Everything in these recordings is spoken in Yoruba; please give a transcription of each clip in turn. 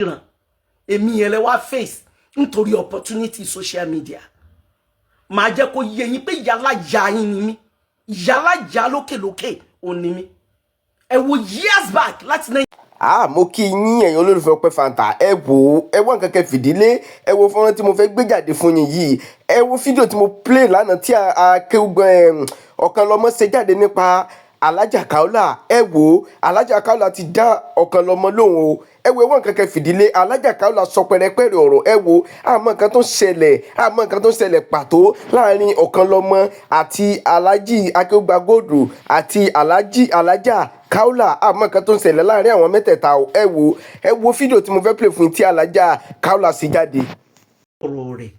Ríran èmi yẹn lẹ wá face nítorí opportunity social media. Màá jẹ́ kó yé yín pé yálà ya yín ni mí, yálà ya lókèlókè ò ní mí. Ẹ wo years back láti náà. Ah, mo kí yín, ẹ̀yin olólùfẹ́ Ọpẹ́ Fanta. Ẹ wò ó, ẹ wá nǹkan kẹ́ fìdílé. Ẹ wo fọ́nrán tí mo fẹ́ gbé jáde fún yín yìí. Ẹ wo fídíò tí mo play lánàá tí akéwùgbọ́n Ọ̀kanlọ́mọ ṣe jáde nípa Alájà Kaola. Ẹ wò ó, Alájà Kaola ti dá Ọ̀kanlọ́mọ lóhùn o. Ẹ wo, ẹ wá nǹkan kẹ́ fìdílé. Alájà Kaola sọ pẹrẹpẹrẹ ọ̀rọ̀. Ẹ wo, àmọ́ nǹkan tó ń ṣẹlẹ̀, àmọ́ nǹkan tó ń ṣẹlẹ̀ pàtó láàrin Ọ̀kanlọ́mọ àti Alájì Akéwùgbàgòdù àti Alájì Alájà Kaola. Àmọ́ nǹkan tó ń ṣẹlẹ̀ láàrin àwọn mẹ́tẹ̀ẹ̀ta o. Ẹ wo, ẹ wo fídíò tí mo fẹ́ play fún yín tí Alájà Kaola ṣe jáde. Ọ̀rọ̀ rẹ̀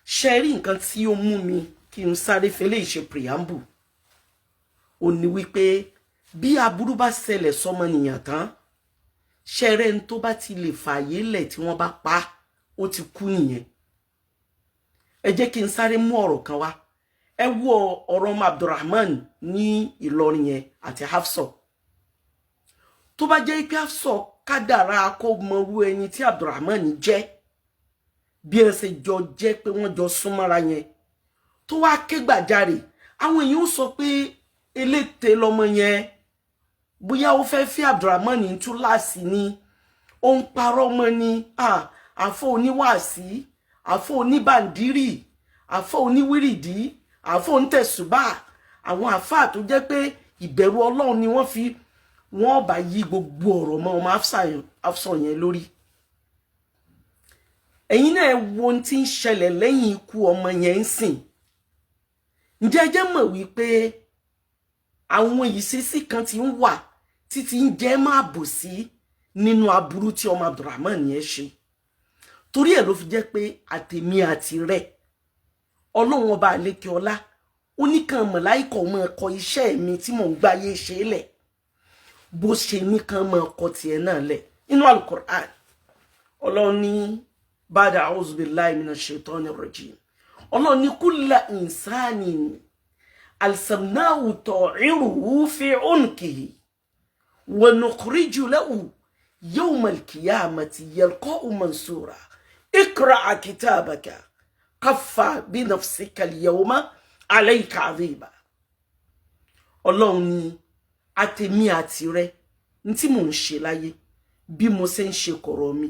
ṣe rí, nǹkan tí ó mú mi kí n sáré fẹlẹ́ ìṣe preamble ó ní wípé bí aburú bá ṣẹlẹ̀ sọmọnìyàn tán, ṣẹrẹ́ ń tó bá ti lè fààyè lẹ̀ tí wọ́n bá pa á, ó ti kú nìyẹn. Ẹ jẹ́ kí n sáré mú ọ̀rọ̀ kan wá. Ẹ wo ọ̀rọ̀ ọmọ Abdulrahman ní Ìlọrin yẹn àti Hafsọ. Tó bá jẹ́ pé Hafsọ kádàrá kó mọrú ẹni tí Abdulrahman jẹ́, bí ẹ ṣe jọ jẹ́ pé wọ́n jọ súnmọ́ra yẹn, tó wá ké gbàjarè, àwọn èèyàn ó sọ pé eléte lọmọ yẹn, bóyá ó fẹ́ fi Abdulrahman ní túláàsì ni, ó ń parọ́ mọ́ ni, àfọ oníwàásí, àfọ oníbàndírì, àfọ oníwírìdí, àfọ onítẹ̀sùbà, àwọn àfáà tó jẹ́ pé ìbẹ̀rù Ọlọ́run ni wọ́n fi wọ́n bá yí gbogbo ọ̀rọ̀ mọ́ ọmọ Hafsa yẹn lórí. Ẹ̀yin náà wo ohun tí ń ṣẹlẹ̀ lẹ́yìn ikú ọmọ yẹn ń sìn. Ǹjẹ́ ẹ jẹ́ mọ̀ wípé àwọn ìṣesí kan ti ń wà títí ń jẹ́ máa bò sí nínú aburú tí ọmọ Abdulrahman yẹn ṣe? Torí ẹ̀ ló fi jẹ́ pé àtèmi àti rẹ̀, Ọlọ́run ọba àlékè ọlá ó ní kan mọ̀láìkọ̀ mọ́ ọkọ iṣẹ́ mi tí mò ń gbáyé ṣe lẹ̀, bó ṣe ní kan mọ́ ọkọ tiẹ̀ náà lẹ̀ nínú Alukur'an. Ọlọ́run ní ba'da a'udhu billahi minash shaitani rajim, Ọlọ́run ní kulla insanin alzamnahu ta'iruhu fi unqihi wa nukhriju lahu yawmal qiyamati yalqahu mansura iqra kitabaka kafa bi nafsika al-yawma alayka hasiba. Ọlọ́run ní àtèmi àti rẹ ní tí mò ń ṣe láyé, bí mo ṣe ń ṣe kọ̀rọ̀ mi,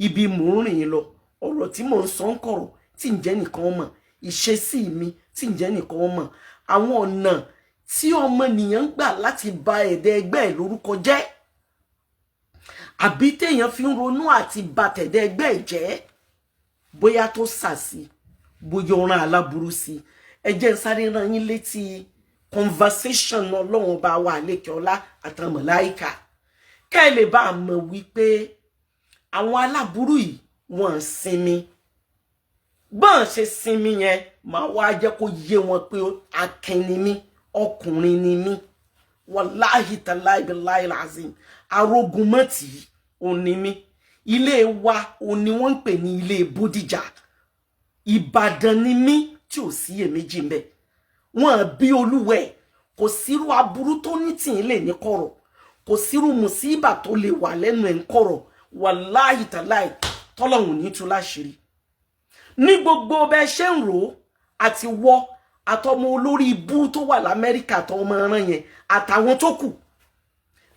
ibi mò ń rìn lọ, ọ̀rọ̀ tí mò ń sọ ń kọ̀rọ̀ tí ń jẹ́ nìkan mọ̀, ìṣesí mi tí ń jẹ́ nìkan mọ̀, àwọn ọ̀nà tí ọmọnìyàn ń gbà láti ba ẹ̀dẹ̀ ẹgbẹ́ ẹ̀ lórúkọ jẹ́, àbí téèyàn fi ń ronú àti ba tẹ̀dẹ̀ ẹgbẹ́ ẹ̀ jẹ́, bóyá tó sàsí, bóyá ó rán aláburú sí. Ẹ jẹ́ ń sáré rán yín létí conversation Ọlọ́run bá wà lékè ọlá àtàwọn màláíkà, kẹ́ ẹ lè bá a mọ̀ wípé àwọn aláburú yìí, wọ́n ń sinmi. Bọ́n ṣe sinmi yẹn, màá wá jẹ́ kó yé wọn pé akin ni mí, ọkùnrin ni mí. Wàláhì tàláì bíláì làzim, arógunmọ́tì òní mí. Ilé wa òní wọ́n ń pè ní ilé Bódìjà. Ìbàdàn ni mí tí ò sí iyèméjì ń bẹ. Wọn bí olúwẹ̀, kò sírú aburú tó ní tì í lè ní kọ̀rọ̀, kò sírú mùsíbà tó lè wà lẹ́nu ẹ̀ ń kọ̀rọ̀, wàláhì tàláì, tọ́lọ́hùn ní tú láṣìírí ní gbogbo bẹ́ẹ̀ ṣe ń rò ó. Àti wọ́ àtọmọ olórí ibú tó wà l'Amẹ́ríkà tó ọmọ ẹran yẹn àtàwọn tó kù,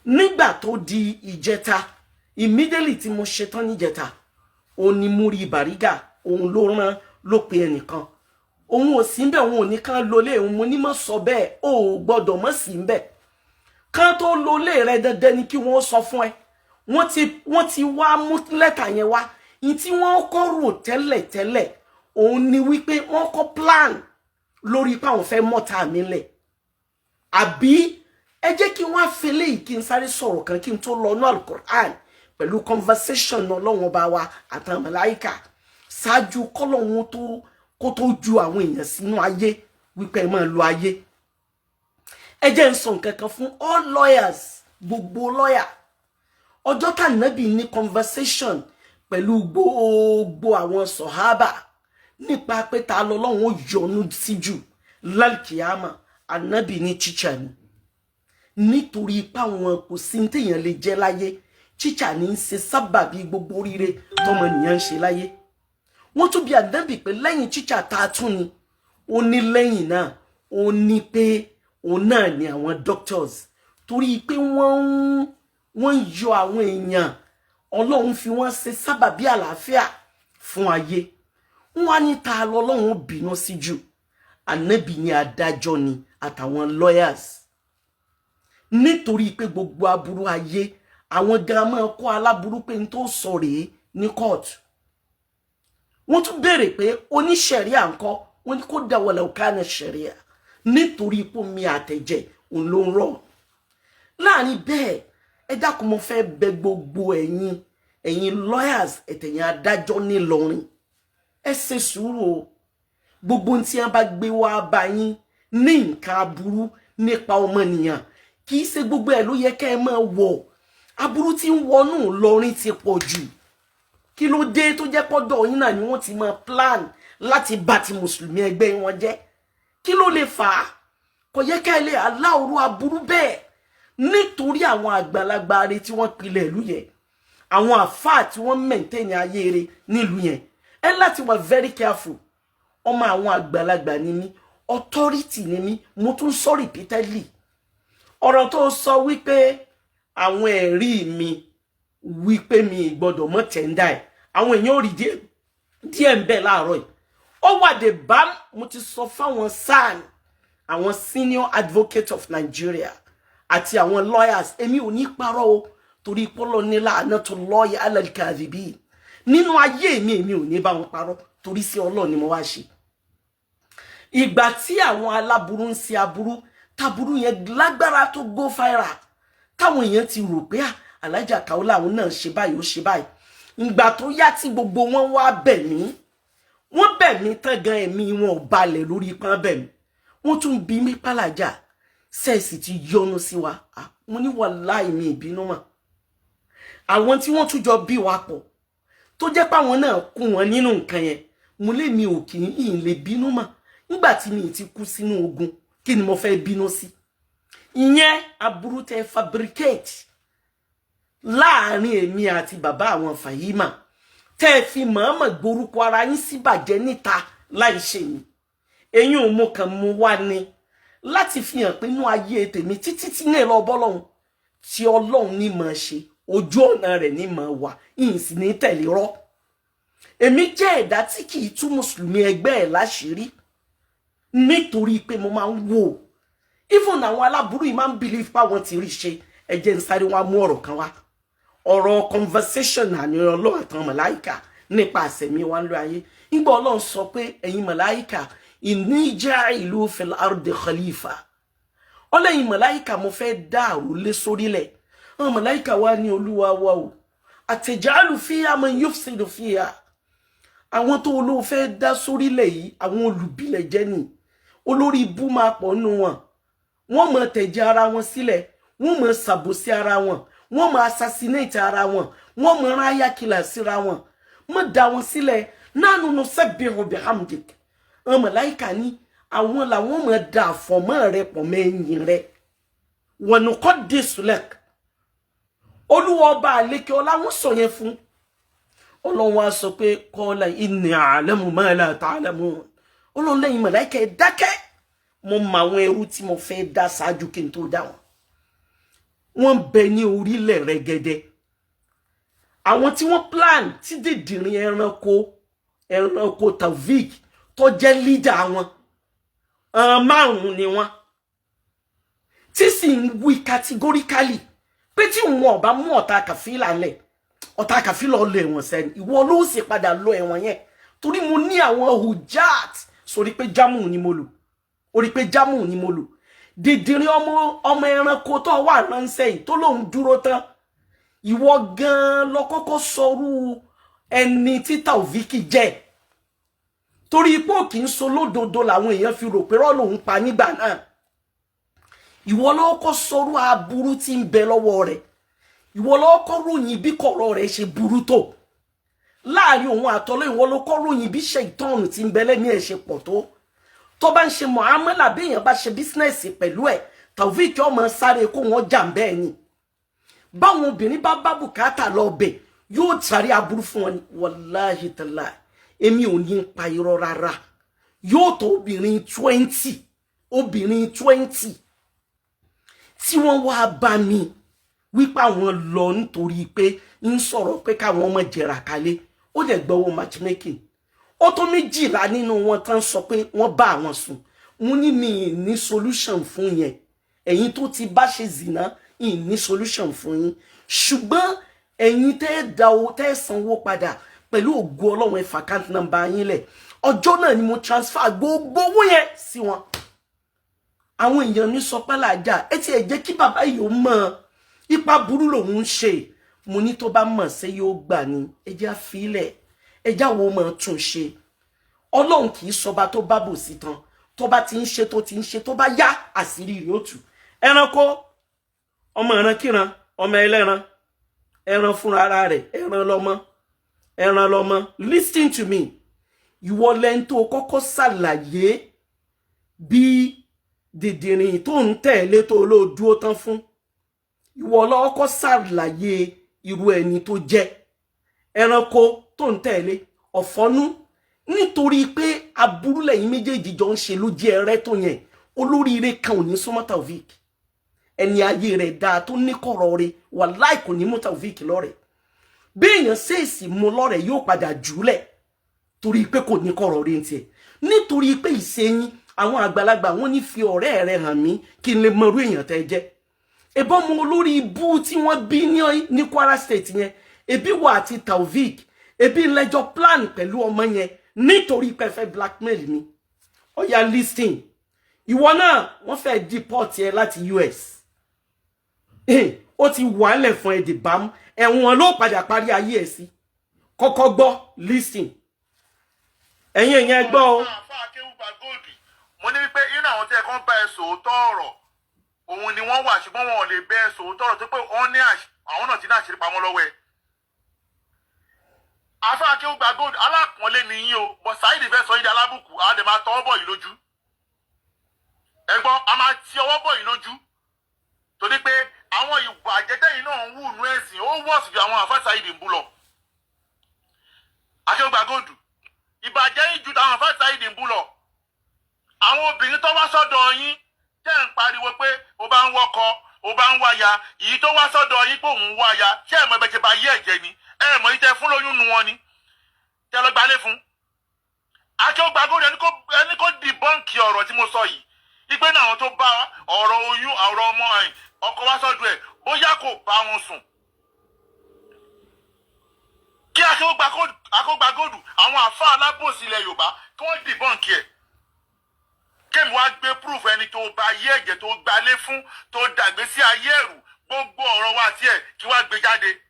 nígbà tó di ìjẹta, immediately tí mo ṣetán níjẹta, òun ni Múrí Bàrígà, òun ló rán, ló pe ẹnìkan. Òun ò sí ńbẹ̀, òun ò ní kán lólé òun. Mo ní mọ̀ sọ bẹ́ẹ̀, o ò gbọ́dọ̀ mọ̀ sí ńbẹ̀. Kán tó lólé rẹ, dandan ni kí wọ́n sọ fún ẹ. Wọ́n ti wá mú lẹ́tà yẹn wá. Ní tí wọ́n kọ́ rò tẹ́lẹ̀ tẹ́lẹ̀, òun ni wípé wọ́n kọ́ plan lórí pé àwọn fẹ́ mọ́ta mi lẹ̀. Àbí ẹ jẹ́ kí wọ́n á fẹlẹ́ yìí, kí n sáré sọ̀rọ̀ kan kí n tó lọ ní Alukur'an pẹ̀lú conversation Ọlọ́run ọba wa àtàwọn màláíkà ṣáájú kọ́lọ́hún tó kó tó ju àwọn èèyàn sínú ayé wípé ẹ máa lo ayé. Ẹ jẹ́ n sọ nǹkan kan fún all lawyers, gbogbo lawyer. Ọjọ́ tá Nábì ní conversation pẹ̀lú gbogbo àwọn sọ̀hábà nípa pé ta lọ́lọ́run ó yọ́nú sí jù lálkìyàmà, Ànábì ní teacher ni, nítorí ipá wọn kò sí ní téèyàn lè jẹ́ láyé. Tíṣà ní í ṣe sábàbí gbogbo oríire tọmọnìyàn ń ṣe láyé. Wọ́n tún bi ànábì pé lẹ́yìn tíṣà tá a tún ni? Ó ní lẹ́yìn náà, ó ní pé òun náà ni àwọn doctors, torí pé wọ́n ń yọ àwọn èèyàn, Ọlọ́run fi wọ́n ṣe sábàbí àlàáfíà fún ayé. Wọ́n á ní ta lọ́lọ́run ó bínú sí jù? Ànábì ní adájọ́ ni àtàwọn lawyers, nítorí pé gbogbo aburú ayé, àwọn gan máa kọ́ aláburú pé n tó sọ rèé ní kóòtù. Wọ́n tún béèrè pé oníṣẹ̀ríà ńkọ́? Wọ́n ní kó dáwọ́lẹ̀ ọ̀kánà ṣẹ̀ríà, nítorí ipò mi àtẹ̀jẹ̀ òun ló ń rọ̀ láàrin bẹ́ẹ̀. Ẹ dákun, mo fẹ́ bẹ̀ gbogbo ẹ̀yin lawyers ẹ̀tẹ̀yìn adájọ́ nílọrin, ẹ ṣe sùúrù o. Gbogbo ohun tí wọ́n bá gbé wá bá yín ní nǹkan aburú nípa ọmọnìyàn, kì í ṣe gbogbo ẹ̀ ló yẹ kẹ́ ẹ máa wọ̀. Aburú tí ń wọnú Ìlọrin ti pọ̀ jù. Kí ló dé tó jẹ́ pọ́dọ̀ yín náà ni wọ́n ti máa plan láti bá ti mùsùlùmí ẹgbẹ́ wọn jẹ́? Kí ló lè fà á? Kò yẹ ká ẹ lè aláòrú aburú bẹ́ẹ̀, nítorí àwọn àgbàlagbà rẹ tí wọ́n pilẹ̀ ìlú yẹn, àwọn àfáà tí wọ́n maintain ayé rẹ nílùú yẹn. Ẹ láti wà very careful. Ọmọ àwọn àgbàlagbà ni mí, authority ni mí. Mo tún sọ repeatedly, ọ̀rọ̀ tó sọ wípé àwọn ẹ̀rí mi wípé mi gbọ́dọ̀ mọ́ tender ẹ̀, àwọn èèyàn ò rí díẹ̀ díẹ̀ ń bẹ láàárọ̀ yìí. Ó wà dé bá mo ti sọ fáwọn SAN, àwọn Senior Advocate of Nigeria, àti àwọn lawyers. Èmi ò ní parọ́ o, torí pọ́lọ́ ní la'natullahi 'alal kadhibin nínú ayé mi. Èmi ò ní bá wọn parọ́, torí sí Ọlọ́run ni mo wá ṣe. Ìgbà tí àwọn aláburú ń ṣe aburú, taburú yẹn lágbára tó go viral, táwọn èèyàn ti rò pé Alájà Kaola àwọn náà ṣe báyìí, ó ṣe báyìí. Ìgbà tó yá tí gbogbo wọn wá bẹ̀ mí, wọ́n bẹ̀ mí tán gan, ẹ̀mí wọn ò balẹ̀ lórí pọ́n bẹ̀ mí. Wọ́n tún bí mí, pàlàjà sẹ́ẹ̀sì ti yọnu sí wa. Mo ní wàláì, mi ìbínú mà. Àwọn tí wọ́n tún jọ bí wa pọ̀, tó jẹ́ páwọn náà kún wọn nínú nǹkan yẹn, mo lé mi ò kì í lè bínú mà. Nígbà tí mi ti kú sínú ogun, kí ni mo fẹ́ bínú sí? Ìyẹn aburú tẹ fabricate láàrin èmi àti bàbá àwọn Fàyímà, tẹ́ ẹ fi mọ̀ọ́mọ̀ gborúkọ ara yín síbàjẹ́ níta láì ṣe mi, eyín ò mú kàn mú wá ni láti fi hàn pé inú ayé tèmi títí tí ní lọ bọ́lọ́hún tí Ọlọ́run ní máa ṣe, ojú ọ̀nà rẹ̀ ní máa wà, ìyìn sì ní tẹ̀lé rọ́. Èmi jẹ́ ẹ̀dá tí kì í tú mùsùlùmí ẹgbẹ́ ẹ̀ láṣìírí, nítorí pé mo máa ń wò. Even àwọn aláburú yìí máa ń believe pé àwọn ti rí ṣe. Ẹ jẹ́ ń sáré wá mú ọ̀rọ̀ kan wá, ọ̀rọ̀ conversation àní Ọlọ́run àtàwọn màláìkà nípa àsẹ̀mí wa ń lo ayé. Nígbà Ọlọ́run sọ pé, "Ẹ̀yin màláìkà, inni ja'ilu fil ardi khalifa," ọlẹ́yin màláìkà, mo fẹ́ dá àrólé sórílẹ̀. Àwọn màláìkà wa ní, "Olúwa wa o, atajalu fiha man yufsidu fiha?" Àwọn tó olóò fẹ́ dá sórílẹ̀ yìí, àwọn olùbílẹ̀ jẹ́ ni, olórí ibú máa pọ̀ nù wọn, wọ́n máa tẹ̀jẹ̀ ara wọn sílẹ̀, wọ́n máa ṣàbòsí ara wọn, wọ́n máa assassinate ara wọn, wọ́n máa rán ayákìlà síra wọn. Má dá wọn sílẹ̀. Nahnu nusabbihu bihamdik. Àwọn màláìkà ní àwọn làwọn máa da àfọ̀mọ́ rẹ pọ̀ mẹ́yìn rẹ. Wa nuqaddisu lak. Olúwa ọba àlékè ọlá, wọn sọ yẹn fún Ọlọ́run wa, sọ pé qala inni a'lamu ma la ta'lamun. Ọlọ́run lẹ́yìn màláìkà, ẹ dákẹ́, mo mọ àwọn ẹrú tí mo fẹ́ dá ṣáájú kí n tó dá wọn. Wọ́n bẹ ní orílẹ̀ rẹ̀gẹ̀dẹ̀. Àwọn tí wọ́n plan tí dìdìrín ẹranko Taofik tó jẹ́ leader wọn, àwọn márùn-ún ni wọ́n, tí sì ń wí categorically pé tí wọn ọba mú ọ̀tá kàfílà lẹ̀, ọ̀tá kàfílà lọ ẹ̀wọ̀n sẹ́ni, ìwọ ló sì padà lọ ẹ̀wọ̀n yẹn, torí mo ní àwọn hujat sórí pé jámù ni mo lò, orí pé jámù ni mo lò. Dìdìrín ọmọ ẹranko tó wà ránṣẹ́ yìí tó lóun dúró tán, ìwọ gan lọ kọ́kọ́ sọrú ẹni tí Taofiki jẹ́, torí ipò kì í so lódodo làwọn èèyàn fi rò pé rọ́ lòun pa nígbà náà. Ìwọ ló kọ́ sọrú aburú tí ń bẹ lọ́wọ́ rẹ̀. Ìwọ ló kọ́ ròyìn bí kọ̀rọ̀ rẹ̀ ṣe burú tó láàrin òun àtọ́lọ́. Ìwọ ló kọ́ ròyìn bí ṣe ìtọ́nù tí ń bẹ lẹ́mí ẹ̀ ṣe pọ̀ tó, tó bá ń ṣe muamala, bí èèyàn bá ṣe business pẹ̀lú ẹ̀, Taofik ọmọ sáré kó wọn jà bẹ́ẹ̀ ni. Báwọn obìnrin bá bá bùkátà lọ bẹ̀, yóò sáré aburú fún wọn ni. Wàláhì tàlá, èmi ò ní pa irọ́ rárá. Yóò tó obìnrin 20, obìnrin 20 tí wọ́n wá bá mi wípé àwọn lọ nítorí pé ń sọ̀rọ̀ pé káwọn ọmọ jẹrà kalẹ̀, ó dẹ̀ gbọ́wọ́ matchmaking. Ó tó 12 nínú wọn tán sọ pé wọ́n bá àwọn sùn. Mo ní mi ní solution fún yẹn. Ẹ̀yin tó ti bá ṣe zìnà, ì ní solution fún yín, ṣùgbọ́n ẹ̀yin tẹ́ da owó, tẹ́ sanwó padà, pẹ̀lú ògo Ọlọ́run, ẹ fi account number yín lẹ̀. Ọjọ́ náà ni mo transfer gbogbo owó yẹn sí wọn. Àwọn èèyàn mi sọ pé làjà ẹ ti ẹ̀ jẹ́ kí bàbá yìí ó mọ̀ ipa burú lòun ń ṣe. Mo ní tó bá mọ̀ ṣé yóò gbà ní? Ẹ jẹ́ àfilẹ̀, ẹ jáwọ́ mọ̀ tún ṣe. Ọlọ́run kì í sọba tó bá bò sí tán. Tó bá ti ń ṣe, tó ti ń ṣe, tó bá yá, àṣírí rẹ̀ ó tú. Ẹranko, ọmọ ìrankíran, ọmọ ẹlẹ́ran, ẹran fúnra ara rẹ̀, ẹran lọ́mọ, ẹran lọ́mọ. Listen to me. Ìwọ lẹ́ni tó kọ́kọ́ ṣàlàyé bí dìdìrìn tó ń tẹ̀lé tó ló dúró tán fún. Ìwọ lọ́kọ́ ṣàlàyé irú ẹni tó jẹ́, ẹranko tó ń tẹ̀lé ọ̀fọ́nú, nítorí pé aburú lẹ́yìn méjèèjì jọ ń ṣe ló jẹ́ ẹrẹ́ tó yẹn. Olóríire kan ò ní súnmọ́ Taofik. Ẹni ayé rẹ̀ dáa, tó ní kọ̀rọ̀ rẹ̀, wàláì, kò ní mú Taofik lọ́rẹ̀. Bí èèyàn ṣèèsì mú lọ́rẹ̀, yóò padà jùlẹ̀, torí pé kò ní kọ̀rọ̀ rẹ̀ ń tiẹ̀, nítorí pé ìṣẹ́yìn àwọn àgbàlagbà wọn ní fi ọ̀rẹ́ rẹ̀ hàn mí kí n lè mọrú èèyàn tẹ́ jẹ́. Ìbọn mọ olórí ibú tí wọ́n bí ní Kwara State yẹn, ebi wà àti Taofik, ebi lẹ́jọ́ plan pẹ̀lú ọmọ yẹn nítorí pé fẹ́ blackmail mi. Ó yá, listen. Ìwọ náà, wọ́n fẹ́ deport ẹ láti US. Ó ti wà ń lẹ̀ fún ẹ dì bámú. Ẹ̀wọ̀n ló padà parí ayé ẹ̀ sí. Kọ́kọ́ gbọ́, listen. Ẹ̀yin èèyàn, gbọ́ o. Mo ní wípé inú àwọn tí ẹ kàn bá ẹ sòótọ́ ọ̀rọ̀ òun ni wọ́n wà, ṣùgbọ́n wọn ò lè bẹ ẹ sòótọ́ ọ̀rọ̀ tó pé wọ́n ní àwọn náà ti ní àṣírí pamọ́ lọ́wọ́ ẹ. Àfáà Akéwùgbà Gold, alápọ̀nlé ni yín o, bọ̀ Saheed fẹ́ sọ yín di alábùkù. Á dẹ̀ máa tọwọ́ bọ̀ yìí lójú. Ẹ̀gbọ́n, a máa ti ọwọ́ bọ̀ yìí lójú, torí pé àwọn ìwà àjẹtẹ́yìn náà ń wù nú ẹ̀sìn, ó wọ̀sì ju àwọn àfáà Saheed ń bú lọ. Akéwùgbà Gold, ìbàjẹ́ yìí ju àwọn àfáà Saheed ń bú lọ. Àwọn obìnrin tó wá sọ́dọ̀ yín, tẹ́ ń pariwo pé ó bá ń wọ́kọ, ó bá ń wáya, èyí tó wá sọ́dọ̀ yín pé òun ń wáya, ṣé ẹ̀ mọ̀ ẹbẹ̀ ṣe bá yé ẹ̀jẹ̀ ni? Ẹ̀ mọ̀ yìí tẹ́ fún lóyún nu wọn ni tẹ́ lọ gbalé fún. Akéwùgbà Gold, ẹni kó debunk ọ̀rọ̀ tí mo sọ yìí, ìpè náà àwọn tó bá ọ̀rọ̀ oyún, ọ̀rọ̀ ọmọ ẹ̀, ọkọ wá sọ́dọ̀ ẹ̀, bóyá kò bá wọn sùn. Kí Akéwùgbà Gold, àwọn àfa alábòsí ilẹ̀ Yorùbá, kí wọ́n debunk ẹ̀, kémi wá gbé proof ẹni tó bá yé ẹ̀jẹ̀, tó gbalé fún, tó dàgbé sí ayé ẹ̀rù, gbogbo ọ̀rọ̀ wa tiẹ̀, kí wá gbé jáde.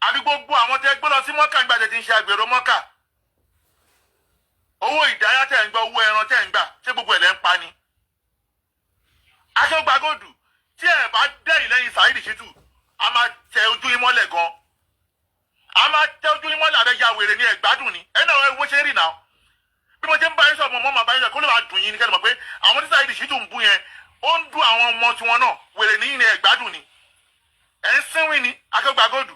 Àbí gbogbo àwọn tẹ́ gbé lọ sí mọ́kà nígbà tẹ́ ti ń ṣe àgbèrò mọ́kà, owó ìdáyà tẹ́ ń gbọ́, owó ẹran tẹ́ ń gbà, ṣé gbogbo ẹ̀ lẹ́ ń pa ni? Akéwùgbà Gold, tí ẹ bá dẹ́yìn lẹ́yìn Saheed Shittu, a máa tẹ ojú yín mọ́lẹ̀ gan, a máa tẹ ojú yín mọ́lẹ̀. Àbẹ́yà wèrè ni, ẹ̀ gbádùn ni. Ẹ náà, ẹ wo ṣe ń rì náà. Bí mo ṣe ń bá yín sọ̀rọ̀, mọ́ màá bá yín sọ̀rọ̀, kó lè máa dùn yín ní kẹ́lẹ́ mọ̀ pé àwọn tí Saheed Shittu ń bú yẹn, ó ń dún àwọn ọmọ tiwọn náà. Wèrè ní ẹ̀ gbádùn ni, ẹ̀ ń sínwìn ni. Akéwùgbà Gold,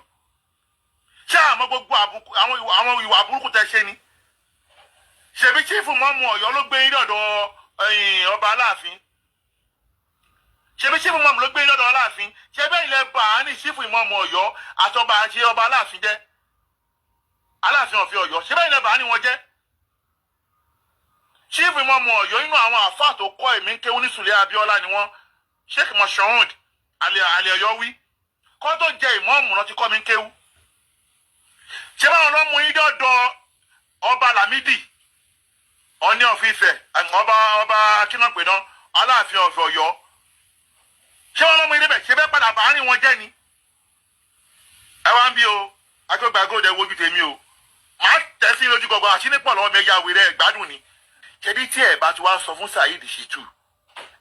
ṣé àmọ́ gbogbo àbùkù àwọn ìwà burúkú tẹ ṣe ni? Ṣèbí chief mọ́mú Ọ̀yọ́ ló gbé yín dọ̀dọ̀ ọba Aláàfin? Ṣebí chief mọ́mú ló gbé yín dọ̀dọ̀ Aláàfin? Ṣé bẹ́ẹ̀ ilẹ̀ bá a ní chief mọ́mú Ọ̀yọ́ àtọba àti ọba Aláàfin jẹ́, Aláàfin ọ̀fẹ́ Ọ̀yọ́? Ṣé bẹ́ẹ̀ ilẹ̀ bá a ní wọn jẹ́ chief mọ́mú Ọ̀yọ́? Inú àwọn àfáà tó kọ́ èmi ń kéwú ní Sùlẹ̀ Abíọ́lá ni wọ́n, Sheikh Moshood alẹ́ Ọ̀yọ́ wí kọ́ tó jẹ ìmọ̀ọ́mù náà ti kọ́ mi ń kéwú. Ṣé báwọn lọ́ mú yín dọ́dọ̀ ọba Lámìdí Ọ̀ní of Ifẹ̀, ọba kínàpé náà, Aláàfin ọ̀fẹ́ Ọ̀yọ́? Ṣé wọn lọ́ mú yín débẹ̀? Ṣé bẹ́ẹ̀ padà bá rìn wọn jẹ́ ni? Ẹ wá ń bí o. Akéwùgbà Gold, ẹ wojú tèmi o, màá tẹ̀ sí lójú gbọ̀ngàn. Àṣírí pọ̀ lọ́wọ́ mi. Ẹ̀yà wèrè, ẹ̀ gbádùn ni. Ṣebí tí ẹ bá ti wá sọ fún Saheed Shittu,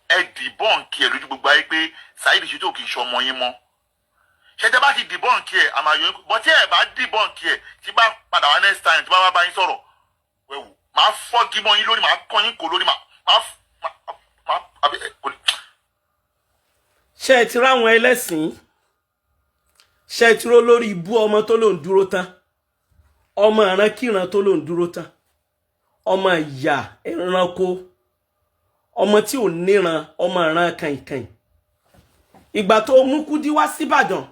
ẹ debunk ẹ lójú gbogbo ayé pé Saheed Shittu kì í ṣọmọ yín mọ́. Ṣẹjẹ bá ti debunk ẹ, àmà yọ bọ́. Tí ẹ bá debunk ẹ, tí bá padà wá next time, tí bá wá bá yín sọ̀rọ̀ wẹ̀wù, màá fọ́gi mọ́ yín lórí, màá kọ́ yín kò lórí, màá àbí kò ní. Ṣé ẹ ti ráwọn ẹlẹ́sìn? Ṣé ẹ ti ró lórí ibú ọmọ tó lòún dúró tán, ọmọ ìrankíran tó lòún dúró tán, ọmọ ìyà ẹranko, ọmọ tí ò níran, ọmọ ìran kàìnkàìn? Ìgbà tó mú Kúdí wá síbàdàn,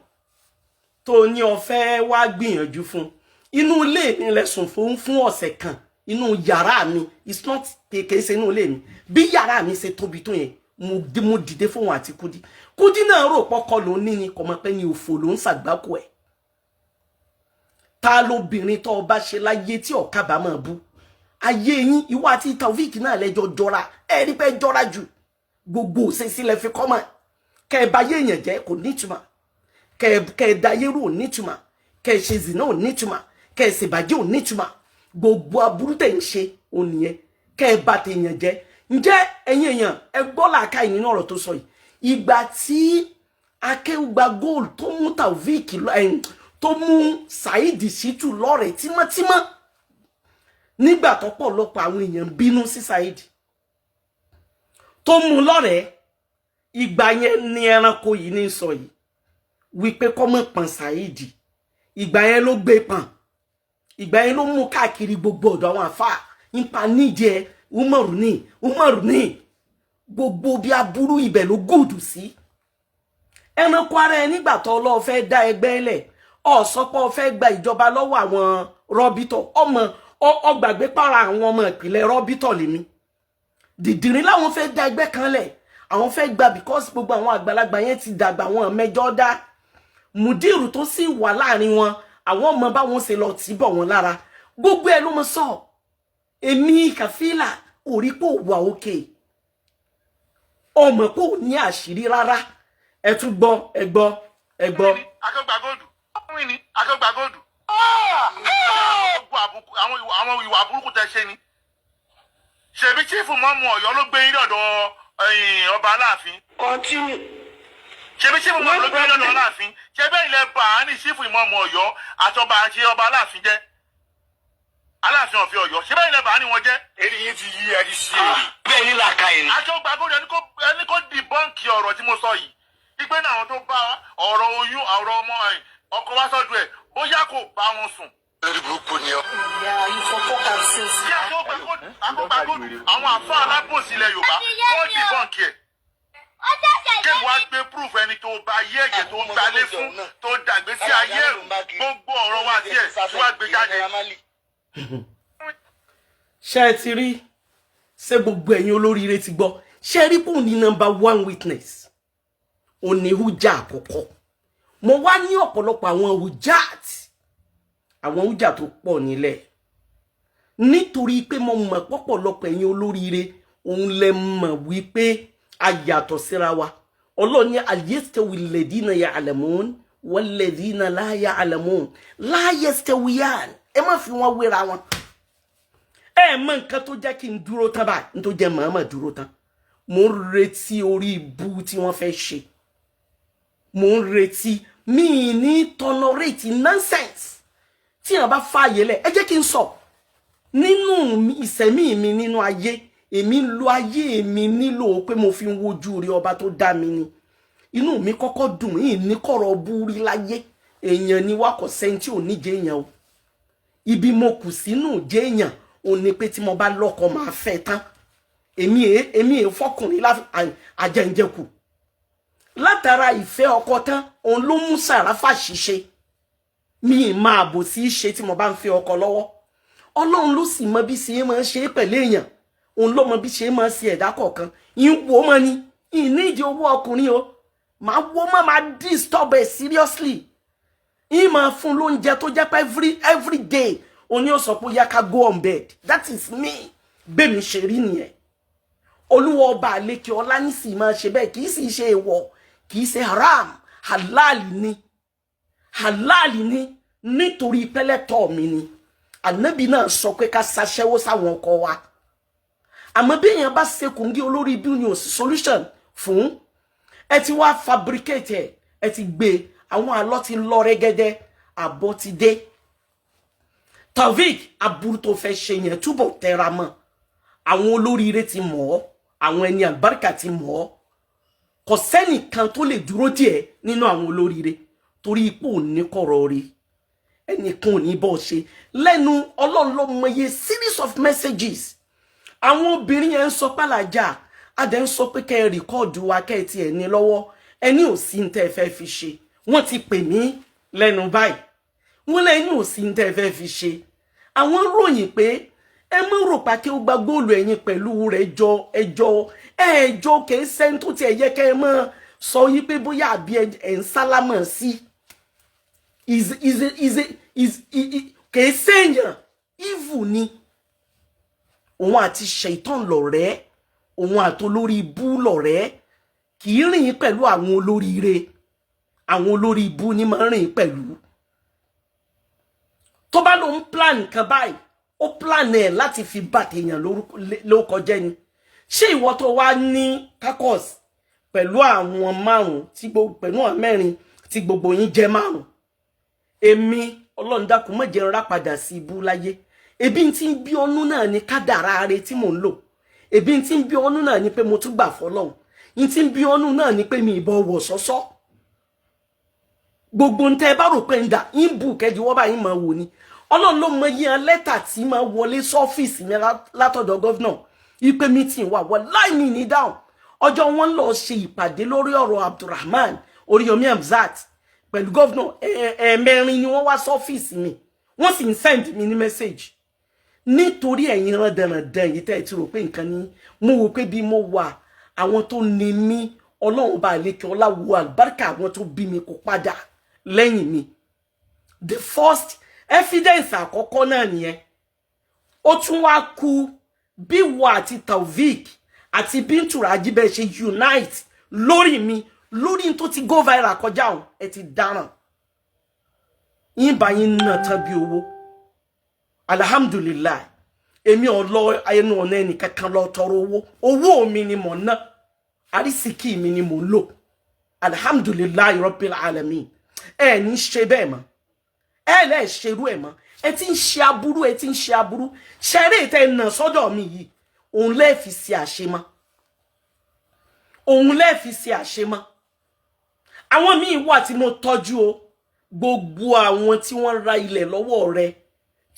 tó ní ó fẹ́ wá gbìyànjú fún, inú ilé mi lẹ́sùn fún ọ̀sẹ̀ kan, inú yàrá mi. It's not, kìí ṣe inú ilé mi. Bí yàrá mi ṣe tóbi tó yẹn, mo dìde fóun àti Kúdí. Kúdí náà rò pọ́kọ ló ní ni, kò mọ̀ pé ní òfò ló ń ṣàgbákò ẹ̀. Ta lóbìnrin tó o bá ṣe láyé tí ọ̀kábà máa bú ayé yín? Ìwọ àti Taofik náà lẹ́jọ́ jọra ẹ rí pé jọra jù. Gbogbo òṣèṣì lẹ fi kọ́ mọ̀. Kẹ́ ẹ bá yé èèyàn jẹ́ kò nítumọ̀, kẹ́ ẹ da ayé rú ò nítumọ̀, kẹ́ ẹ ṣe zìnà ò nítumọ̀, kẹ́ ẹ ṣèbàjẹ́ ò nítumọ̀. Gbogbo aburú tẹ̀ ń ṣe ò nìyẹn, kẹ́ ẹ bá tèèyàn jẹ́. Ǹjẹ́ ẹ̀yin èèyàn, ẹ gbọ́ làákàyè nínú ọ̀rọ̀ tó sọ yìí? Ìgbà tí Akéwùgbà Gold tó mú Taofik, tó mú Saheed Shittu lọ́rẹ̀ẹ́ tímọ́tímọ́, nígbà tó pọ̀lọpọ̀ àwọn èèyàn bínú sí Saheed tó mú lọ́rẹ̀ẹ́, ìgbà yẹn ni ẹranko yìí ní sọ yìí wípé kọ́mọ̀ pọ̀n Saheed. Ìgbà yẹn ló gbé pọ̀n, ìgbà yẹn ló mú káàkiri gbogbo ọ̀dọ̀ àwọn àfáà nípa níjẹ Umaru ní Umaru ní gbogbo bí aburú ibẹ̀ ló gùdù sí. Ẹranko ara ẹ, nígbà tó ọlọ́ọ̀ fẹ́ dá ẹgbẹ́ lẹ̀, ọ̀sọ́pọ̀ fẹ́ gba ìjọba lọ́wọ́ àwọn rọ́bítọ̀, ọmọ ọgbàgbé para àwọn ọmọ ìpìlẹ̀ rọ́bítọ̀ lèmi dìdìrín láwọn fẹ́ dá ẹgbẹ́ kan lẹ̀, àwọn fẹ́ gba, because gbogbo àwọn àgbàlagbà yẹn ti dàgbà, wọn mẹjọ dá. Mùdírù tó sì wà láàrin wọn, àwọn ọmọ báwọn ṣe lọ tì bọ̀ wọn lára, gbogbo ẹ ló mọ sọ. Èmi kàfílà orí pò wà òkè, ọmọ pò ní àṣírí rárá. Ẹ tún gbọ́, ẹ gbọ́, ẹ gbọ́. Akéwùgbà Gold ni Akéwùgbà Gold. Àwọn ìwà burúkú tẹ ṣe ni. Ṣèbí chief mọ́mú Ọ̀yọ́ ló gbé yín dọ̀dọ̀ ọba Aláàfin? Continue. Ṣèbí chief mọ́mú ló gbé yín dọ̀dọ̀ Aláàfin? Ṣé bẹ́ẹ̀ ilẹ̀ bá a ní chief mọ́mú Ọ̀yọ́ àti ọba àti ọba Aláàfin jẹ́, Aláàfin ọ̀fẹ́ Ọ̀yọ́? Ṣé bẹ́ẹ̀ ilẹ̀ bá a ní wọn jẹ́? Eré yín ti yí, ẹ ti ṣe èrè bẹ́ẹ̀ ní làákàyè ni. Akéwùgbà Gold, ẹni kó debunk ọ̀rọ̀ tí mo sọ yìí, ìgbé náà àwọn tó bá ọ̀rọ̀ oyún, ọ̀rọ̀ ọmọ ọkọ wá sọ́dọ̀ ẹ̀, bóyá kò bá wọn sùn. Lórí burúkú ni ọ. Yeah, you for talk am since. Kí Akéwùgbà Gold, àwọn àfa alábòsí ilẹ̀ Yorùbá, wọ́n debunk ẹ̀. Kí wàá gbé proof ẹni tó bá ayé ẹ̀jẹ̀, tó gbalé fún, tó dàgbé sí ayé ẹ̀rù, gbogbo ọ̀rọ̀ wa tiẹ̀ tí wàá gbé jáde. Ṣé ẹ ti rí? Ṣé gbogbo ẹ̀yin olóríire ti gbọ́? Ṣé ẹ rí pòun ní number one witness, òní hújà àkọ́kọ́? Mo wá ní ọ̀pọ̀lọpọ̀ àwọn hujat, àwọn hújà tó pọ̀ nílẹ̀, nítorí pé mo mọ̀ pọ̀pọ̀lọpọ̀ ẹ̀yin olóríire, òun lẹ mọ̀ wípé a yàtọ̀ síra wa. Ọlọ́run ní هل يستوي الذين يعلمون والذين لا يعلمون لا يستويان. Ẹ má fi wọn wéra wọn. Ẹ mọ nǹkan tó jẹ́ kí n dúró tán báyìí, n tó jẹ́ màmá dúró tán, mo ń retí orí ibú tí wọ́n fẹ́ ṣe. Mo ń retí mi ní tolerate nonsense tí yàn bá fààyè lẹ̀. Ẹ jẹ́ kí n sọ nínú ìsẹ̀mí mi nínú ayé, èmi ń lo ayé mi nílò pé mo fi ń wojú rí ọba tó dá mi ni. Inú mi kọ́kọ́ dùn yìí ní kọ̀rọ̀ búrí láyé. Èèyàn ni wá, kò sẹ́ni tí ò ní jẹ́ èèyàn o. Ibi mo kù sínú jẹ́ èèyàn ò ní pé tí mo bá lọ́kọ máa fẹ́ tán. Èmi è fọkùnrin àjẹǹjẹkù látara ìfẹ́ ọkọ tán. Òun ló mú Sàràfà ṣiṣẹ́ mi máa bò sí ṣe tí mo bá ń fẹ́ ọkọ lọ́wọ́. Ọlọ́run ló sì mọ bí ṣe máa ń ṣe é pẹ̀lú èèyàn, òun ló mọ bí ṣe máa ń ṣe ẹ̀dá kọ̀ọ̀kan. Ìwò mọ́ ni ìní ìdí owó ọkùnrin o, máa wó mọ́, máa disturb ẹ̀ seriously, ìyín máa fún lóúnjẹ tó jẹ́ pé every day òun ni ó sọ pé ó yá ká go on bed. That is me, bẹ́ẹ̀ mi ṣe rí nìyẹn. Olúwa ọba àlekè ọlá ní sì máa ṣe bẹ́ẹ̀. Kì í sì ṣe èèwọ̀, kì í ṣe haram, halal ni, halal ni, nítorí pẹ́lẹ́tọ̀ mi ni. Ànábì náà sọ pé ká ṣaṣẹ́wó sáwọn ọkọ wa. Àmọ́ bí èèyàn bá ṣe kòǹgí olórí ibi ni ò sí solution fún ẹ. Ti wá fabricate ẹ, ẹ ti gbé àwọn àlọ́ ti lọ rẹ́gẹ́dẹ́, àbọ̀ ti dé. Taofik, aburú tó fẹ́ ṣe yẹn, túbọ̀ tẹra mọ́. Àwọn olóríire ti mọ̀ ọ́, àwọn ẹni àlùbáríkà ti mọ̀ ọ́. Kò sẹ́nìkan tó lè dúró díẹ̀ nínú àwọn olóríire, torí ipò ní kọ̀rọ̀ rí, ẹnìkan ò ní bọ́ ṣe lẹ́nu. Ọlọ́run ló mọye series of messages àwọn obìnrin yẹn ń sọ pàlàjà adẹ ń sọ pé kẹ́ ẹ record wa, kẹ́ ẹ tiẹ̀ ní lọ́wọ́. Ẹni ò sí ní tẹ́ ẹ fẹ́ fi ṣe. Wọ́n ti pè mí lẹ́nu báyìí, wọ́n lẹ́yìn ò sí ní tẹ́ ẹ fẹ́ fi ṣe. Àwọn ròyìn pé ẹ mọ̀ rò pa kí ó gba góòlù ẹ̀yìn pẹ̀lú rẹ̀ jọ ẹjọ́ ẹjọ́ kìí sẹ́ni tó tiẹ̀ yẹ kẹ́ ẹ mọ̀ sọ yí pé bóyá àbí ẹ̀ ń sálámọ̀ sí is kìí sẹ́yìn. Evil ni òun àti ṣèitán lọ̀rẹ́, òun àtolórí ibú lọ̀rẹ́. Kì í rìn pẹ̀lú àwọn olóríire, àwọn olórí ibú ni máa ń rìn pẹ̀lú. Tó bá lóun plan nǹkan báyìí, ó plan ẹ̀ láti fi bà tèèyàn lórúkọ jẹ́ ni. Ṣé ìwọ tó wá ní caucus pẹ̀lú àwọn márùn tí gbogbo, pẹ̀lú àwọn mẹ́rin tí gbogbo yín jẹ́ márùn, èmi Ọlọ́run dákun má jẹ́ n rá padà sí ibú láyé. Ebi tí ń bí ọnú náà ni kádàrá rẹ tí mò ń lò. Ebi tí ń bí ọnú náà ni pé mo tún gbà fọlọ́run. N tí ń bí ọnú náà ni pé mi ìbọn wọ̀ sọ́sọ́. Gbogbo ń tẹ́ ẹ bá rò pé ń dà ń bù kẹjú wọ́n báyìí máa wò ni. Ọlọ́run ló mọ yíyan lẹ́tà tí máa wọlé sọ́fíìsì mi látọ̀dọ̀ governor ipe meeting wà wọ́n láì mí ní dáhùn. Ọjọ́ wọn lọ ṣe ìpàdé lórí ọ̀rọ̀ Abdulrahman Oríyọmí Hamzat pẹ̀lú governor, ẹ̀ẹ̀mẹrin ni wọ́n wá sọ́fíìsì mi, wọ́n sì ń send mi ní message. Nítorí ẹ̀yin rándanrandan yìí tẹ́ ẹ ti rò pé nǹkan ní, mo wò pé bí mo wà, àwọn tó ní mí, Ọlọ́run bá lè kí ọlá wo àlùbáríkà àwọn tó bí mi kó padà lẹ́yìn mi. The first evidence àkọ́kọ́ náà nìyẹn. Ó tún wá kú bí wo àti Taofik àti Bintu Raji bẹ́ẹ̀ ṣe unite lórí mi, lórí tó ti go viral kọjá òun. Ẹ ti dáràn yín bá yín nà tán bí owó. Alhamdulillahi, èmi ò lọ ẹnu ọ̀nà ẹnìkankan lọ tọrọ owó. Owó mi ni mò ń ná, àrísìkí mi ni mò ń lò. Alhamdulillahi rabbil alamin. Ẹ ní ṣe bẹ́ẹ̀ mọ́, ẹ lẹ́ ṣerú ẹ̀ mọ́. Ẹ ti ń ṣe aburú, ẹ ti ń ṣe aburú. Ṣeré tẹ nà sọ́dọ̀ mi yìí, òun lẹ́ẹ̀ fi ṣe àṣemọ́, òun lẹ́ẹ̀ fi ṣe àṣemọ́. Àwọn míì wà tí mo tọ́jú o. Gbogbo àwọn tí wọ́n ra ilẹ̀ lọ́wọ́ rẹ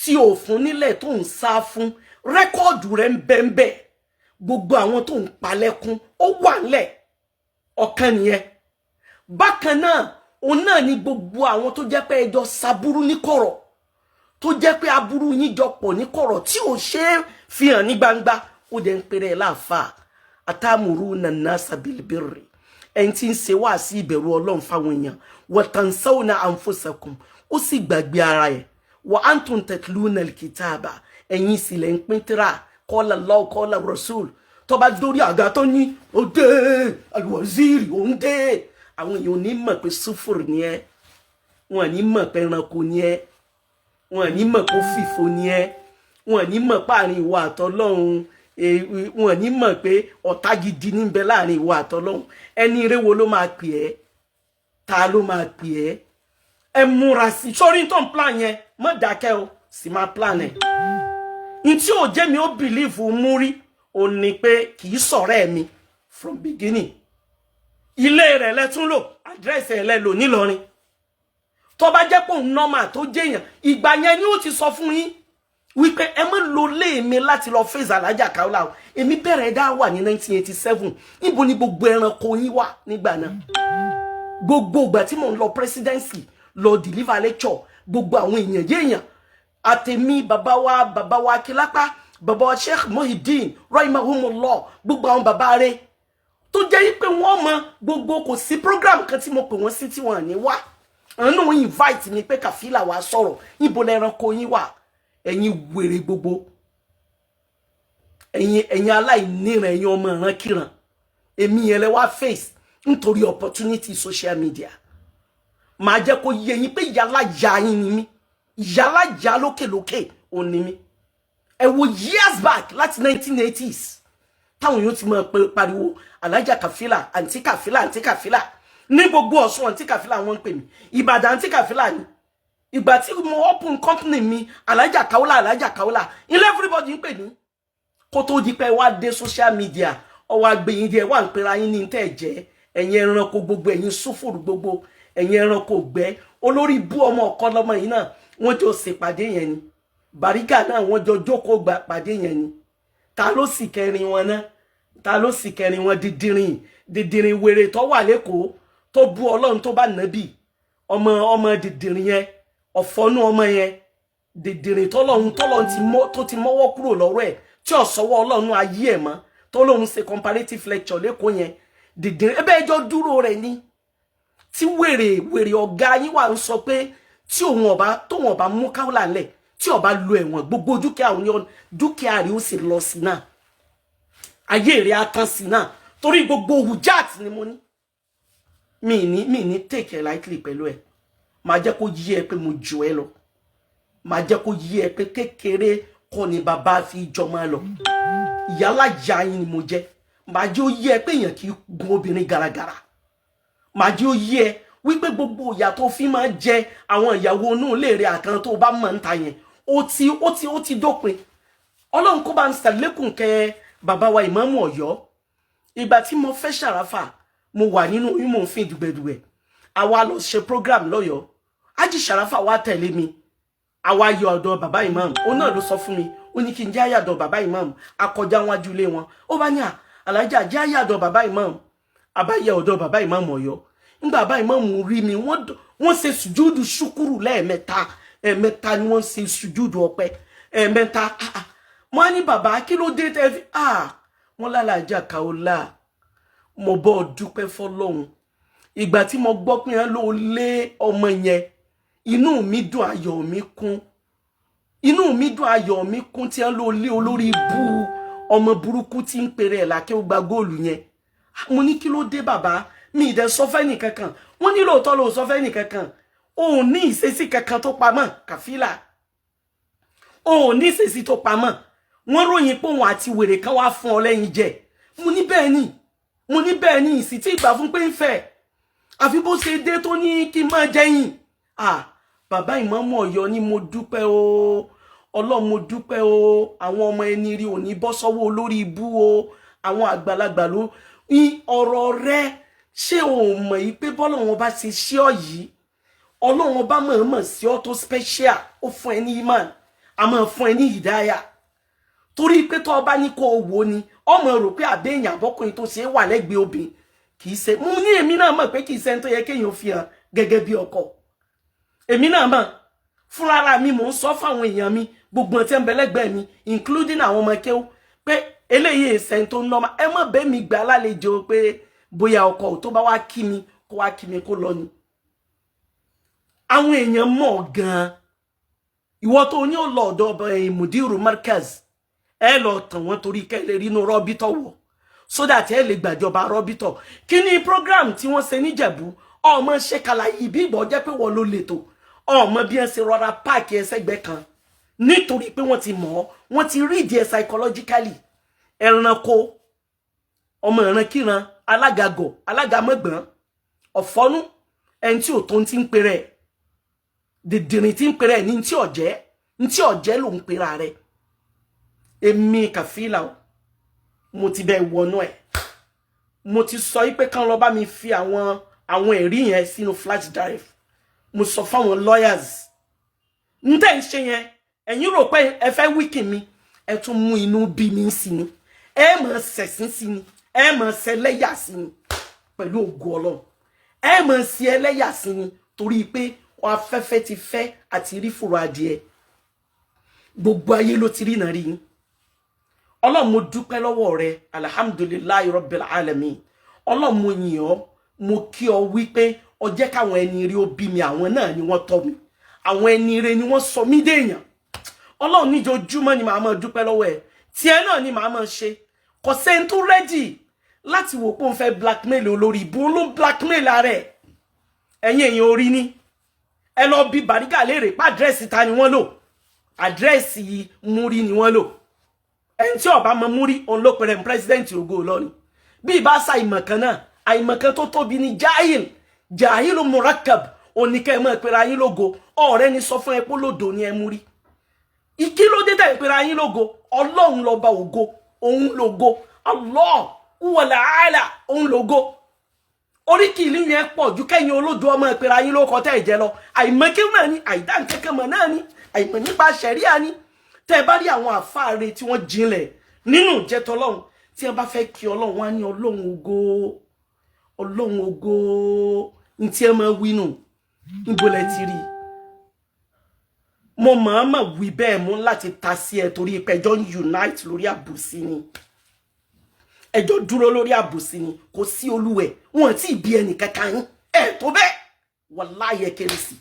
tí ò fún nílẹ̀ tó ń sá fún, record rẹ̀ ń bẹ ń bẹ. Gbogbo àwọn tó ń palẹ̀kùn, ó wà ńlẹ̀. Ọ̀kan nìyẹn. Bákan náà, òun náà ni gbogbo àwọn tó jẹ́ pé ẹjọ́ saburú ní kọ̀rọ̀, tó jẹ́ pé aburú yín jọ pọ̀ ní kọ̀rọ̀ tí ò ṣe é fi hàn ní gbangba. Ó dẹ̀ ń pèrè láàfáà. Atamuruna nasa bilbirri, ẹni tí ń ṣe wá sí ìbẹ̀rù Ọlọ́run fáwọn èèyàn, wa tansawna anfusakum, ó sì gbàgbé ara ẹ̀, wa antum tatluna alkitaba, ẹ̀yin sì lẹ̀ ń pín tíra, qala Allah, qala rasul. Tó bá dórí àga tó ní òde alwaziri, òun dé, àwọn èèyàn ò ní mọ̀ pé sùfùrù ni ẹ́, wọn ní mọ̀ pé ẹranko ni ẹ́, wọn ní mọ̀ pé fìfo ni ẹ́, wọn ní mọ̀ pé àárín ìwọ àtọlọ́run, wọn ní mọ̀ pé ọ̀tá gidi ní bẹ láàrin ìwọ àtọlọ́run. Ẹni eré wo ló máa pè ẹ́? Ta ló máa pè ẹ́? Ẹ múra sí sórí tó ń plan yẹn. Má dákẹ́ o, sì máa plan ẹ̀. N tí ò jẹ́ mi ó believe mú rí ò ní pé kì í sọ̀rọ̀ ẹ̀ mi from beginning. Ilé rẹ̀ lẹ́tún lò, àdírẹ́sì ẹ̀ lẹ́ lò nílọrin. Tó bá jẹ́ pé òun normal tó jẹ́yàn, ìgbà yẹn ni ó ti sọ fún yín wípé ẹ má lo lé mi láti lọ fèsì Alájà Kaola o. Èmi bẹ̀rẹ̀ dá wà ní 1987. Níbo ni gbogbo ẹranko yín wà nígbà náà? Gbogbo ìgbà tí mò ń lọ presidency lọ deliver lecture, gbogbo àwọn èèyàn yéèyàn àtẹ̀mí, bàbá wa, bàbá wa Akílápá, bàbá wa Sheikh Muhyiddin rahimahumullah, gbogbo àwọn bàbá rẹ̀ tó jẹ́ pé wọ́n mọ gbogbo, kò sí program kan tí mo pè wọ́n sí tí wọ́n ní wá. Àwọn náà invite mi pé kàfílà wa sọ̀rọ̀. Níbo lẹranko yín wà? Ẹ̀yin wèrè gbogbo, ẹ̀yin aláìníran, ẹ̀yin ọmọ ìrankíran, èmi yẹn lẹ wá face nítorí opportunity social media. Màá jẹ́ kó yé yín pé yálà ya yín ni mí, yálà ya lókèlókè ò ní mí. Ẹ wo years back, láti 1980s, táwọn yóò ti máa pariwo Alájà Kàfílà, àǹtí Kàfílà, àǹtí Kàfílà ní gbogbo Ọ̀ṣun. Àǹtí Kàfílà wọ́n ń pè mí, Ìbàdàn àǹtí Kàfílà ni. Ìgbà tí mo open company mi, Alájà Kaola, Alájà Kaola ilé everybody ń pè mí. Kó tó di pé wá dé social media, ọwọ́ agbẹ̀yìn díẹ̀ wà ń pera yín ní tẹ́ jẹ́. Ẹ̀yin ẹranko gbogbo, ẹ̀yin sófòrò gbogbo, ẹ̀yin ẹranko gbẹ́, olórí bú ọmọ ọ̀kọ́ lọ́mọ yìí náà, wọ́n jọ ṣèpàdé yẹn ni. Bàrígà náà, wọ́n jọ jókòó gba pàdé yẹn ni. Ta ló sì kẹrin wọn náà? Ta ló sì kẹrin wọn? Dídìrín dídìrín wèrè tó wà lẹ́kọ̀ọ́ tó bú Ọlọ́run, tó bá nàbì, ọmọ ọmọ dídìrín yẹn, ọ̀fọ́nú ọmọ yẹn, dìdìrìn tọ́lọ́run ti mọ́, tó ti mọ́wọ́ kúrò lọ́rọ̀ ẹ̀, tí ò sọ́wọ́ Ọlọ́run ayé ẹ̀ mọ́, tó lóun ṣe comparative lecture lẹ́kọ̀ọ́ yẹn. Dìdìrìn ẹ bẹ́ẹ̀ jọ dúró rẹ̀ ni, tí wèrè wèrè ọ̀gá yín wà ń sọ pé tí òun ọba tóun ọba mú káwọ́là ńlẹ̀, tí ọba lu ẹ̀wọ̀n, gbogbo dúkìá òun ní dúkìá rẹ̀ ó sì lọ sí náà, ayé rẹ̀ á tán sí náà, torí gbogbo hujat ni mo ní. Mi ní take it lightly pẹ̀lú ẹ̀. Máa jẹ́ kó yí ẹ pé mo jù ẹ lọ. Máa jẹ́ kó yí ẹ pé kékeré kọ́ ni bàbá fi jọmọ lọ. Ìyálà ya yín ni mo jẹ́. Máa jẹ́ ó yí ẹ pé èèyàn kì í gun obìnrin garagara. Máa jẹ́ ó yí ẹ wípé gbogbo ìyà tó fi máa jẹ àwọn ìyàwó inú ilé rẹ àkàn tó bá mọ̀ ń ta yẹn, ó ti dópin. Ọlọ́run kó bá ń ṣàlékún kẹ bàbá wa Ìmáàmù Ọ̀yọ́. Ìgbà tí mo fẹ́ Ṣàràfà, mo wà nínú oyún, mò ń fi dùgbẹ̀dùgbẹ̀. Àwa lọ ṣe program lọ́yọ̀ọ́. Ájì Ṣàràfà wá tẹ̀lé mi, àwa yọ ọ̀dọ̀ bàbá ìmáàmù. Òun náà ló sọ fún mi, ó ní kí n jẹ́ àyàdọ̀ bàbá ìmáàmù. Akọjá wájú ilé wọn, ó bá ní à, alájà, jẹ́ àyàdọ̀ bàbá ìmáàmù. Àbáyẹ ọ̀dọ̀ bàbá ìmáàmù Ọ̀yọ́. Nígbà bàbá ìmáàmù rí mi, wọ́n ṣe sùjúdù ṣúkúrù lẹ́ẹ̀mẹ́ta. Ẹ̀ẹ̀mẹ́ta ni wọ́n ṣe sùjúdù ọpẹ́, ẹ̀ẹ̀mẹ́ta. Mo á ní, "Bàbá, kí ló dé tẹ́ fi?" Wọ́n lálàájá Kaola, mo bọ́ ọ dúpẹ́ fọlọ́hún. Ìgbà tí mo gbọ́ pé wọ́n ló lé ọmọ yẹn, inú mi dùn, ayọ̀ mi kún. Inú mi dùn, ayọ̀ mi kún tí wọ́n ló lé olórí ibú ọmọ burúkú tí ń pèrè ẹ̀ lákẹ́ ó gba góòlù yẹn. Mo ní, "Kí ló dé, bàbá?" Mi ì dẹ̀ sọ fẹ́ nìkankan. Wọ́n ní lóòótọ́ ló sọ fẹ́ nìkankan. Òun ní ìṣesí kankan tó pamọ́ kàfílà, òun ní ìṣesí tó pamọ́. Wọ́n ròyìn pé òun àti wèrè kan wá fún ọ lẹ́yìn jẹ. Mo ní bẹ́ẹ̀ ni. Mo ní bẹ́ẹ̀ ni, ìsì tí ìgbà fún pé ń fẹ́, àfi bó ṣe dé tó ní kí n máa jẹyìn. Ah, bàbá Ìmáàmù Ọ̀yọ́ ni, mo dúpẹ́ o Ọlọ́run, mo dúpẹ́ o. Àwọn ọmọ ẹni rí òní bọ́ sọ́wọ́ olórí ibú o. Àwọn àgbàlagbà ló ní ọ̀rọ̀ rẹ. Ṣé o mọ̀ yìí pé bọ́lọ́run bá ṣe ṣí ọ yìí, Ọlọ́run bá mọ̀ọ́mọ̀ sí ọ tó special, ó fún ẹ ní iman, a máa fún ẹ ní ìdáyà, torí pé tó o bá ní kó o wò ni ọmọ rò pé àbẹ́yìn àbọ́kùnrin tó ṣe é wà lẹ́gbẹ̀ẹ́ obìnrin kì í ṣe. Mo ní èmi náà mọ̀ pé kì í ṣe ẹni tó yẹ kéèyàn fi hàn gẹ́gẹ́ bí ọkọ. Èmi náà mọ̀ fúnra mi. Mò ń sọ fáwọn èèyàn mi gbogbo ọtí ń bẹ lẹ́gbẹ̀ẹ́ mi, including àwọn ọmọ kéwú, pé eléyìí ẹsẹ̀ tó ń nọ́mà. Ẹ mọ̀ bẹ́ẹ̀ mi gbà lálejò pé bóyá ọkọ tó bá wá kí mi, kó wá kí mi, kó lọ ni. Àwọn èèyàn mọ̀ gan-an. Ìwọ tó ní ó lọ ọ̀dọ̀ mudiru markaz, ẹ lọ tàn wọ́n torí kẹ́ lè rí inú rọ́bítọ̀ wọ̀, so that ẹ lè gbàjọba rọ́bítọ̀. Kí ni program tí wọ́n ṣe níjẹ̀bú? Ọmọ ṣe kàlàyé bí ìgbọ́ jẹ́ pé wọ́n ló lè tó ọmọ bí wọ́n ṣe rọra páàkì ẹsẹ̀gbẹ́ kan, nítorí pé wọ́n ti mọ̀ ọ́, wọ́n ti rí ìdí ẹ̀ psychologically. Ẹranko ọmọ ìrankíran, alágàgọ̀, alágàmọ̀gbọ́n, ọ̀fọ́nú, ẹni tí ò tó ń ti ń pèrè dìdìrín, tí ń pèrè ní ntí ọ̀jẹ́, ntí ọ̀jẹ́ ló ń pera rẹ̀. Èmi Kàfílà o, mo ti bẹ wọnú ẹ̀. Mo ti sọ yí pé kán lọ bá mi fi àwọn ẹ̀rí yẹn sínú flash drive. Mo sọ fáwọn lawyers n tẹ́ ń ṣe yẹn. Ẹ̀yin rò pé ẹ fẹ́ weaken mi, ẹ tún mú inú bí mi sí ni, ẹ mọ̀ ṣẹ̀sín sí ni, ẹ mọ̀ ṣẹlẹ́yà sí ni. Pẹ̀lú ògo Ọlọ́run, ẹ mọ̀ sí ẹlẹ́yà sí ni, torí pé afẹ́fẹ́ ti fẹ́ àti rí fùrọ̀ adìẹ. Gbogbo ayé ló ti rí náà rí yín. Ọlọ́run, mo dúpẹ́ lọ́wọ́ rẹ. Alhamdulillahi rabbil alamin. Ọlọ́run, mo yìn ọ́, mo kí ọ wípé ó jẹ́ káwọn ẹni rí ó bí mi. Àwọn náà ni wọ́n tọ́ mi, àwọn ẹni ire ni wọ́n sọ mí déèyàn. Ọlọ́run, níjojúmọ́ ni màá máa dúpẹ́ lọ́wọ́ ẹ̀. Tiẹ̀ náà ni màá máa ṣe. Kò sẹ́ni tó ready láti wò pé òun fẹ́ blackmail olórí ìbò ló ń blackmail ara ẹ̀. Ẹ̀yin èèyàn, orí ni ẹ lọ bí Bàrígà léèrè pé àdírẹ́sì ta ni wọ́n lò. Àdírẹ́sì Múrí ni wọ́n lò. Ẹni tí ó bá mọ Múrí, òun ló pẹ̀rẹ̀ president Ògo Ìlọrin. Bí ìbá sa ìmọ̀kan náà, àìmọ̀kan tó tóbi ní jahil, jahilu murakkab, oníkẹ́ ẹ mọ̀ pẹ̀rẹ̀ ayín lógo. Ọ̀rẹ́ ni sọ fún ẹ pé lódò ni ẹ mú rí. Kí ló dé tẹ̀ pẹ̀rẹ̀ ayín lógo? Ọlọ́run lọ́ba ògo, òun lógo. Allah huwal aala, òun lógo. Oríkì ìlú yẹn pọ̀ ju kẹ́yìn olójú ọmọ ìpera yín ló kọ tẹ́ ẹ̀ jẹ lọ. Àìmọ̀kí náà ni, àìdá nkẹ́kẹ́ mọ̀ náà ni, àìmọ̀ nípa ṣẹ̀ríà ni. Tẹ́ ẹ bá rí àwọn àfáàre tí wọ́n jinlẹ̀ nínú ìjẹ́tọ̀ Ọlọ́run, tí wọ́n bá fẹ́ kí Ọlọ́run, wá ní Ọlọ́run ògo, Ọlọ́run ògo. Ní tí ẹ máa wí nù, níbo lẹ ti rí i? Mo mọ̀ọ́mọ̀ wí bẹ́ẹ̀ mú láti ta sí ẹ torí pé ẹjọ́ ń unite lórí àbòsí ni, ẹjọ́ dúró lórí àbòsí ni. Kò sí olúwẹ̀ wọn tí ì bí ẹnì kankan yín ẹ tó bẹ́ẹ̀. Wàláyé kéré sí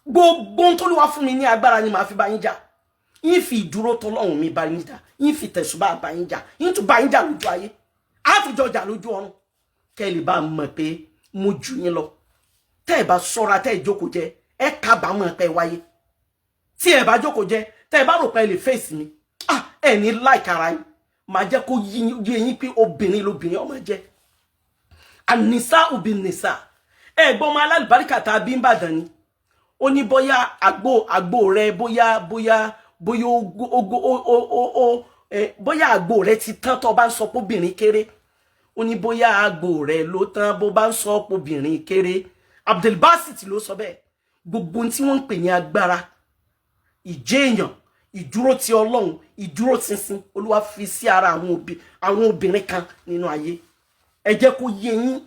gbogbo ohun tó lè wá fún mi ní agbára ni màá fi bá yín jà. Yín fi ìdúró tọlọ́run mi bá yín jà, yín fi tẹ̀sùbá bá yín jà, yín tún bá yín jà lójú ayé, àtúnjọ jà lójú ọ̀run, kẹ́ ẹ lè bá mọ̀ pé mo jù yín lọ. Tẹ́ ẹ bá ṣọ́ra, tẹ́ ẹ jókòó jẹ, ẹ kábàámọ̀ pé wáyé. Tí ẹ bá jókòó jẹ, tẹ́ ẹ bá rò pé ẹ lè fèsì mi, ah, ẹ ní láìka ara yín. Màá jẹ́ kó yé yín pé obìnrin lobìnrin ọmọ jẹ́, ànísá òbí nìsá. Ẹ gbọ́n ọmọ alálùbáríkà tá a bí ń bàdàn ni. Ó ní bóyá àgbo rẹ, bóyá ogo o bóyá àgbo rẹ ti tán tó bá ń sọ pé obìnrin kéré. Ó ní bóyá àgbo rẹ ló tán bó bá ń sọ pé obìnrin kéré. Abdulbasit ló sọ bẹ́ẹ̀. Gbogbo ohun tí wọ́n ń pè ní agbára ìjẹ́ èèyàn, ìdúró ti Ọlọ́run, ìdúró ṣinṣin, Olúwa fi sí ara àwọn òbí àwọn obìnrin kan nínú ayé. Ẹ jẹ́ kó yé yín.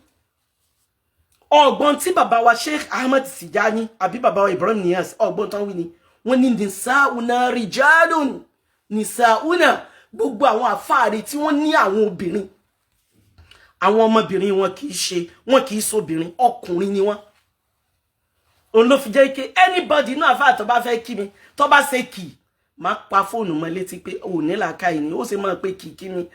Ọgbọ́n tí bàbá wa Sheikh Ahmed Tijani àbí bàbá wa Ibrahim Niass, ọgbọ́n tán wí ni wọ́n ní nisauna rijalun nisauna. Gbogbo àwọn àfáàrí tí wọ́n ní àwọn obìnrin, àwọn ọmọbìnrin wọn kì í ṣe, wọn kì í ṣobìnrin, ọkùnrin ni wọ́n. Òun ló fi jẹ́ pé anybody náà, àfáà tó bá fẹ́ kí mi, tó bá ṣe kì í, máa pa fóònù mọ́ létí pé ò ní làákàyè ni ó sì máa pé kì í kí mi.